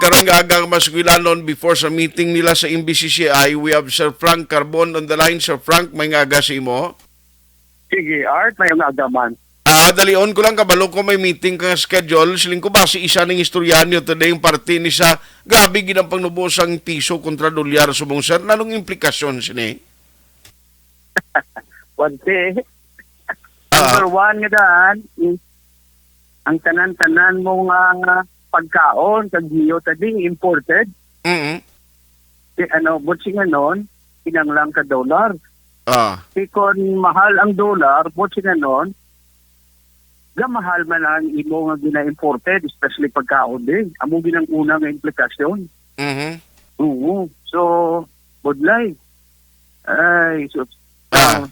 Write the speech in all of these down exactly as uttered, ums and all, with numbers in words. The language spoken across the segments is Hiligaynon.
Karang aga, mga suglanon, before sa meeting nila sa M B C C I, we have Sir Frank Carbon on the line. Sir Frank, may nga aga sa imo. Sige, Art, may nga aga man. Ah, dalion ko lang, kabalo ko may meeting ka schedule. Siling ko ba si isa ning istoryahan nyo today, yung parte ni sa grabe gid ang pangnubo sang piso kontra dolyar subong, sir. Nanong implikasyon sini? Wante. Ah. Number one nga daan, is ang tanan-tanan mo nga pagkaon sa Gio tadi imported. Mm. Di, ano, buot silingon, kinanglan ka dollar. Ah. Di kon mahal ang dollar, buot silingon, gamahal man ang imo nga gina-imported, especially pagkaon din. Amo gid ang una nga implikasyon. Mhm. Oo. So, budlay. Ay, so, Ah. ah,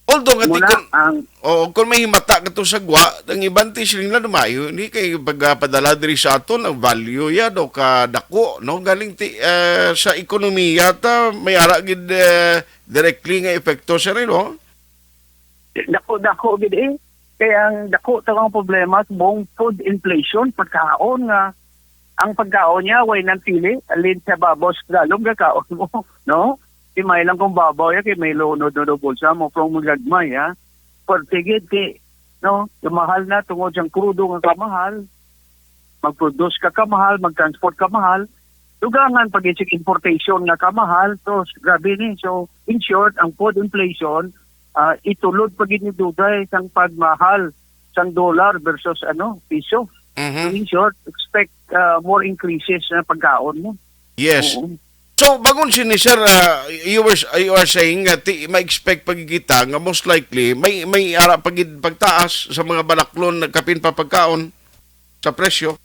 Although nga, muna tikon, ang oo, kung may himata ka to sa gwa, ang iban ti siling na lumayo, hindi kay pagpadala diri sa aton, ang value ya do ka dako, no? Galing ti, eh, sa ekonomiya ta, may ara gid, eh, directly nga epekto sa rin, no? Dako-dako gid eh. Kaya ang dako ta ang problema sa buong food inflation, pagkaon nga, ang pagkaon niya, way nang pili, alin sa babaw sa dalom, gakaon mo, no? Di may lang kung babaw ya, kay may lunod-lunod bulsa mo, from magagmay, ha? Pwerte gid kay, no, mahal na tungod sa krudo nga kamahal, mag-produce ka kamahal, mag-transport kamahal, dugangan pa gid sa importation nga kamahal. So, grabe ni. So, in short, ang food inflation, ah, itulod pa gid ni dugay sang pagmahal sang dollar versus, ano, piso. Mhm. So, in short, expect, ah, more increases na pagkaon mo. Yes. Oo. So, bangon sini, sir, ah, you were, you are saying nga ti, ma-expect pa gid kita nga most likely may, may ara pa gid pagtaas sa mga balaklon, kapin pa pagkaon sa presyo?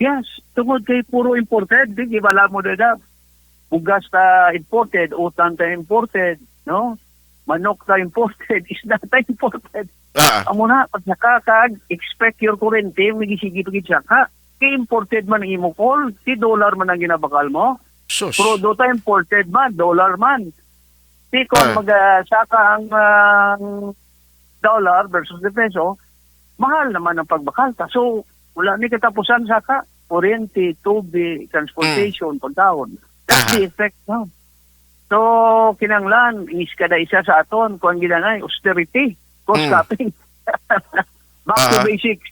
Yes, tungod kay puro imported, di, gibala mo dada. Bugas ta imported, utan ta imported, no? Manok ta imported, isda ta imported. Ah. Amo na, pagsaka kag expect your kurente, magisigi pa gid saka. Kay imported man ang imo coal, ti dollar man ang ginabakal mo. Sus. Krudo ta imported man, dollar man. Ti kon Ah. magasaka ang, ah, dollar versus the peso, mahal naman ang pagbakal ta. So, wala ni katapusan saka. Kuryente, tubig, transportation, Mm. pagkaon. That's Aha. the effect, no? So, kinanglan, is kada isa sa aton, kuwan gid anay, austerity, cost Mm. cutting. Back to Aha. basics.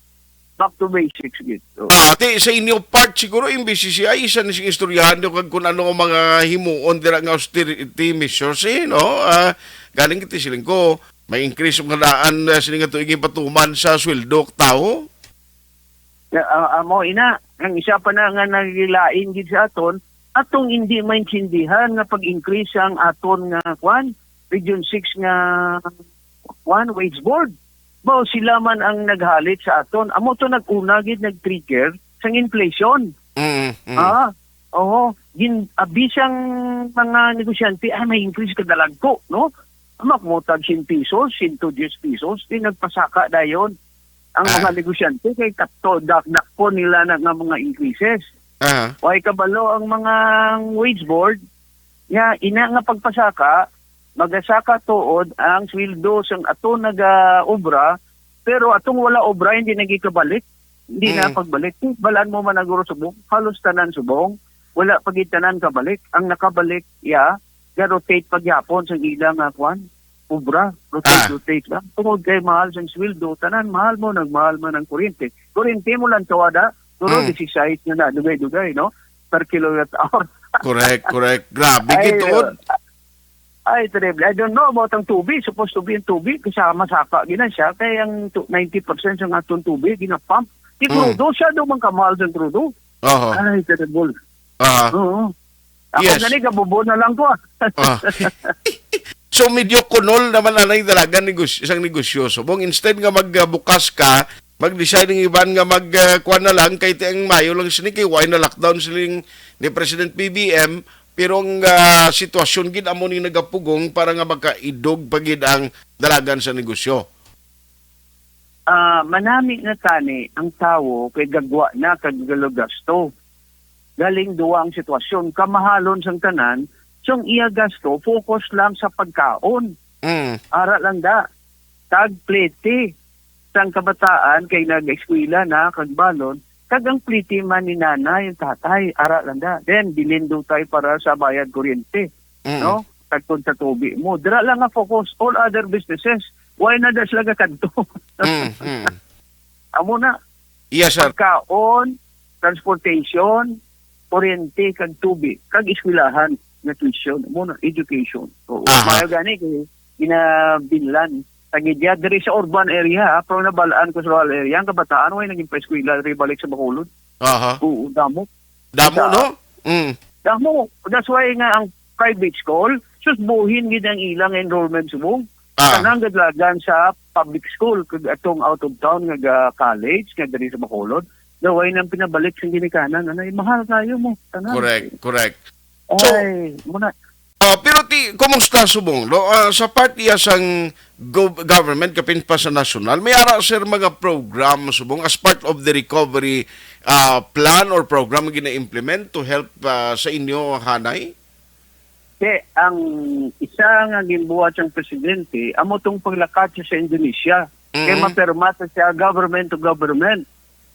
Back to basics gid. So, Ah, ti, sa inyo part siguro, M B C C I, isa ni sing istoryahan nyo kag kung ano ang mga himuon dira nga austerity measures, eh, no? Ah, galing kiti siling ko, may increase ang kadaan, ah, sining nga tuig ipatuman sa sweldo, tawo? Na, ah, amo ina, ang isa pa na nga nagilain gid sa aton, atong hindi maintindihan nga pag-increase ang aton nga, kwan, Region six nga, kwan, wage board. Mao sila man ang naghalit sa aton. Amo to nag-una gid nag-trigger sang inflation. Mm, mm. Ah, oo. Gin, abis ang mga negosyante, ay, may increase kadalagko, no? Amo, kung tag siyam pesos, siyento diyes pesos, di nagpasaka dayon ang Ah. mga negosyante kay kapto, dak-, dakpon nila na nga mga increases. Ah. Way kabalo ang mga wage board nga ina nga pagpasaka, magasaka tuod ang sweldo sang ato naga-obra, pero atong wala obra, hindi na gid kabalik. Hindi na Mm. pagbalik. Balaan mo man ang guro subong, halos tanan subong, wala pa gid tanan kabalik. Ang nakabalik, ya, ga-rotate pa gyapon sa ila nga kwan, obra, rotate, Ah. rotate lang. Tungod kay mahal sang sweldo, tanan mahal mo, nagmahal man ang kuryente. Kuryente mo lang tawada, pero Mm. disisais na na, dugay-dugay, no? Per kilowatt hour. Correct, correct. Grabe Ay, gid tuod. uh, ay, terrible. I don't know about ang tubig. Supposed to be ang tubig, kasama saka gina siya. Kay ang tu-, ninety percent sa atong tubig, gina-pump. Di Mm. krudo siya, do man kamahal sa krudo. Oho. Ay, terrible. Aha. Oo. Ako Yes. gani, gabubo na lang ko, ah. Ah. So, medyo kunol naman anay dalagan negosyo, isang negosyo. So, kung instead nga magbukas ka, mag-decide ang iban nga mag, ah, kuwan na lang, kay ti ang mayo lang sini, kay why na lockdown siling ni President B B M, pero ang, ah, sitwasyon gid amo ni nagapugong para nga makaidog pa gid ang dalagan sa negosyo. Ah, manami na tani ang tawo kay gagwa na kag galugasto. Galing duwa ang sitwasyon, kamahalon sang tanan, sang iya gasto, focus lang sa pagkaon. Mm. Ara lang da, tag plete sang kabataan kay nag-eskwela na kag balon, Kag ang pliti man ni nanay, ang tatay, ara lang da. Then, bilin daw tayo para sa bayad kuryente, Mm. no? Tagkon sa tubi mo. Dira lang nga focus. All other businesses, why na da sila gakadto? Mm, mm. Amo na. Yes, sir. Pagkaon, transportation, kuryente, kag tubi, kag eskwelahan, nga tuition, amo na, education. Oo. Aha. Maayo gani kay ginabinlan. Tagidya diri sa urban area, ha, pero nabalaan ko sa rural area, ang kabataan way naging paeskwela diri balik sa Bacolod. Aha. Oo, damo. Damo, Sa no? Mm. Damo. That's why nga ang private school, sus, buhin gid ang ilang enrollment subong. Ah. Kanang gadlagan sa public school, kag atong out of town nga ga-, college, nga diri sa Bacolod, na way nang pinabalik sa ginikanan, anay, mahal kayo mo, tanan. Correct, correct. So, Ay, muna. Ah, pero ti, kumusta subong, no? Ah, sa part iya sang gov-, government, kapin pa sa national, may ara, sir, mga program subong as part of the recovery, ah, plan or program nga gina-implement to help, ah, sa inyo, hanay? Te, ang isa nga ginbuhat sang presidente, amo tong paglakat sa Indonesia. Kay Mm. mapirma ta siya government to government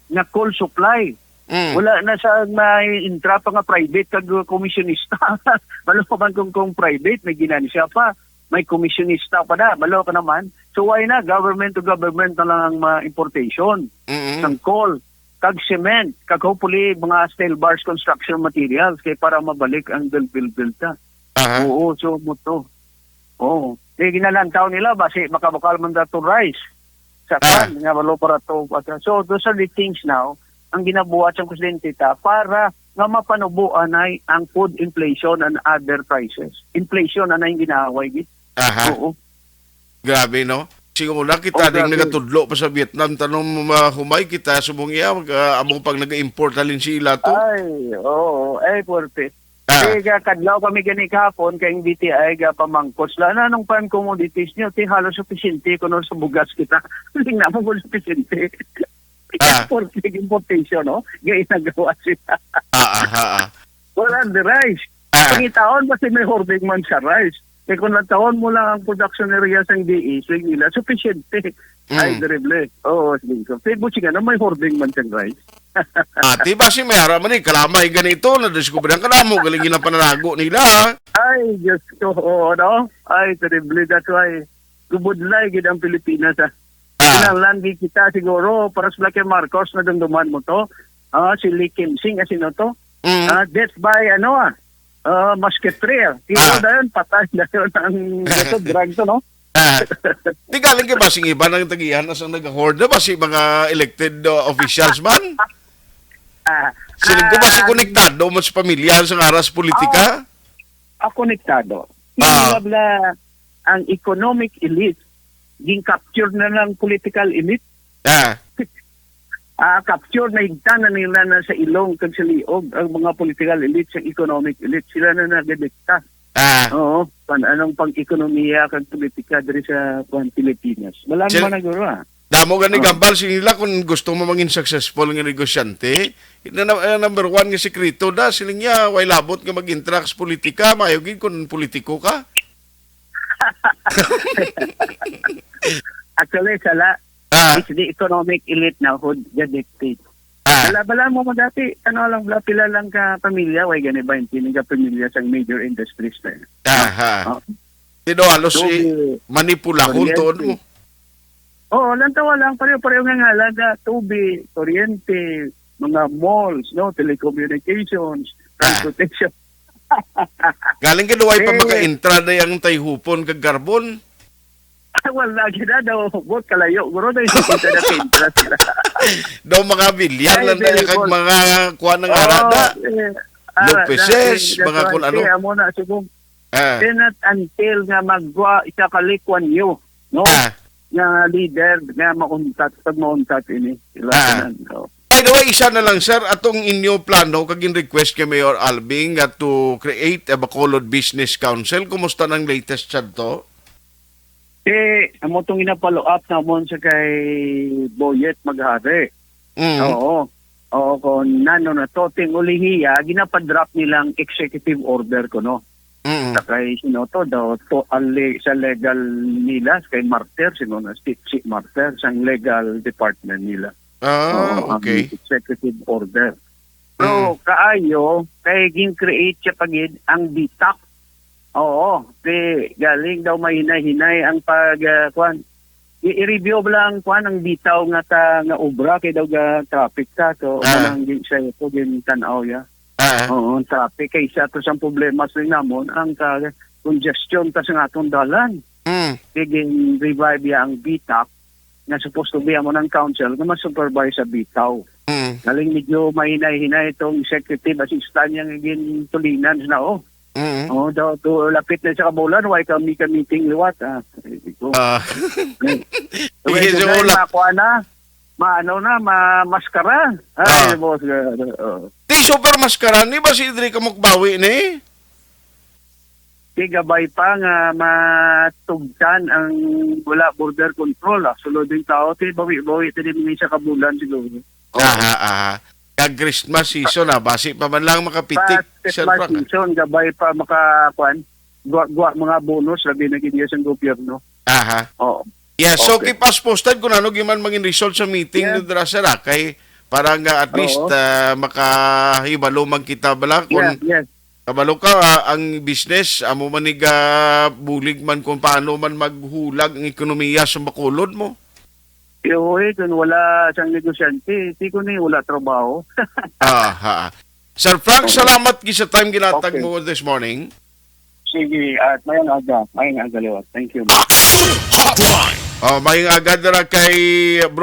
nga coal supply. Mm. Wala na sa may intra pa nga private kag komisyonista. Balo pa man kung, kung private, may ginansya pa. May komisyonista pa na. Balo ka naman. So why na? Government to government na lang ang mga importation Mm. sang coal, kag cement, kag hopefully mga steel bars, construction materials, kay para mabalik ang build, build, build ta. Aha. Oo, so mo to. Oo. Kay ginalantaw nila, basi makabakal man dato rice. Sa Ah. kan, nga walo para to. So, those are the things now, ang ginabuhat sa presidente ta para nga mapanubo anay ang food inflation and other prices. Inflation anay ang ginaaway, gid. Aha. Oo. Grabe, no? Siguro na kita Oh, ding grabe. nagatudlo pa sa Vietnam, tanong mo mahumay kita subong iya, mag, ah, amo pang naga-import halin sila to. Ay, oo. Ay, puwerte. Ah. Kay ga-, kadlaw kami gani kahapon kay ang D T I gapamangkot sila, "Ano, anong farm commodities nyo?" Ti, "Halos supisyente kuno sa bugas kita." Tingnan mo kung supisyente. Ah. Export, importation, no? Gainagawa sila. Ah, ah, ah, ah. Wala the rice. Ah. Pangitaon, basi may hoarding man sa rice. Kay kung nataon mo lang ang production area sang D A, swing nila, supisyente. Mm. Ay, terrible. Oo, sige. So, Facebook, sige, ano, may hoarding man sang rice. Ati, basi may ara man eh, kalamay ganito, nadiskubrihan ka na mo, galing ginapananago nila, ha? Ay, Diyos ko, oo, no? Ay, terrible. That's why, gubudlay gid ang Pilipinas, ah. Ah. Kinahanglan gid kita siguro, para sa kay Marcos, nadumduman mo to. Ah, si Lee Kim Sing, ah, sino to? Mm. Ah, death by, ano, ah, ah, musketry, ah. Tiro Ah. dayon, patay dayon ang, ito, drug to, no? Ah. Di galing kay basing iba nang tagihan na sang nag-hoard na, basi mga elected, uh, officials man. Ah. Siling ko, basi Ah. konektado mo sa pamilya sang aras politika? Ah, konektado. Ah. Bla, bla, ang economic elite, gin-capture na ng political elite. Ah. Ah, capture, nahigtan na nila na sa ilong kag sa liog ang mga political elite, sa economic elite. Sila na nagadikta. Ah. Oo, pan-, anong pang-ekonomiya kag politika diri sa, kuwan, Pilipinas. Wala Sila, naman na guro, ah. Damo gani Oh. gambal sila nila kung gusto mo mangin successful nga negosyante. Na, na, eh, number one nga sikreto da, siling niya, way labot nga mag-interact sa politika, maayo gid kung politiko ka. Actually, sala, Ah. it's the economic elite now who the dictate. Ah. Bala, bala mo mo dati, ano lang, bala, pila lang ka pamilya, way gani ba, hindi nga pamilya sang major industries na yun. Aha. Oh. Tino, halos So, si the manipulahon to, kuryente. ano? Oo, lantawa lang, pareho-pareho nga ngalan na tubi, kuryente, mga malls, no, telecommunications, Ah. transportation. Galing ka, duway pa Eh. maka-intra na yung tayhupon kag carbon? Wala gid na daw, bot kalayo, guro, na yung kita na pintra sila. Daw mga bilyar Ay, lang na very kag good. mga kuha ng Oo, arada. Eh, arada, Lopezes, eh, mga that's kun right. ano. Eh, amo na, siguro, Ah. eh, not until nga magwa, isa ka Lee Kuan Yew, no? Ah. Nga leader, nga mauntat, pag mauntat ini. Sila Ah. tanan, so. By the way, isa na lang, sir, atong inyo plano kag in request kay Mayor Alvin nga to create a Bacolod Business Council. Kumusta nang latest siya to? Eh, amo tong gina-follow up namon sa kay Boyet Maghari. Mm. Oo. Oo, kung nano na to, ting ulihiya, ginapadrop nilang executive order ko, no? Mm. Sa kay, sino to, daw, to, ali, sa legal nila, kay Martyr, sino na, si, si Martyr, sa legal department nila. Ah, Oo, ang okay. executive order. Pero Mm. kaayo, kay gin-create siya pa gid ang bitak. Oo, kay galing daw mahinay-hinay ang pag, ah, kuwan. I-, i-review ba lang, kuwan, ang bitaw nga ta-, nga obra kay daw ga traffic ta. So, Ah. manang gin-, siya ito, gintan-aw ya. Ah. Oo, ang traffic kay isa to sa problema sa namon, ang ka-, congestion ta sa atong dalan. Mm. Kay gin-revive ya ang bitak nga supposed to be amo ng council nga ma-supervise sa bitaw. Mm. Galing medyo mahinay-hinay itong executive assistant yang gintulinan na, oh. Mm. Oh, daw, to, lapit na sa kabulan, why kami ka meeting liwat, ah. Sabi ko, Ah. eh, Sige, pwede so na, wala. makuha na, maano na, ma-, maskara. Ay, Ah. boss, uh, uh, Ti super maskara, ni ba si Idri ka mukbawi ni? Ti gabay pa nga matugtan ang wala border control, ah. Sulod yung tao, ti bawi-bawi, ti di mga isa ka bulan siguro. Oo. Aha, aha. Kag Christmas season, ah. Basi pa man lang makapitik, Pa Sir Christmas Frank, ah. season, gabay pa maka, kwan, gwa-, gwa mga bonus, labi na gid sa gobyerno. Aha. Oo. Yeah, so Okay. keep us posted kung ano gyud man mangin result sa meeting Yeah. dira, sir, ah, kay para nga at least, Oo. ah, makahibalo man kita bala kung Yeah, yes. kabalo ka, ah, ang business amo man ni ga bulig man kung paano man maghulag ang ekonomiya sa Bacolod mo. Yo, eh, kung wala sang negosyante, di ko ni wala trabaho. Aha. Sir Frank, Okay. salamat gid sa time ginatag Okay. mo this morning. Sige, at mayang aga, mayang aga liwat. Thank you. Action Hotline. Oh, mayang aga dira kay Bro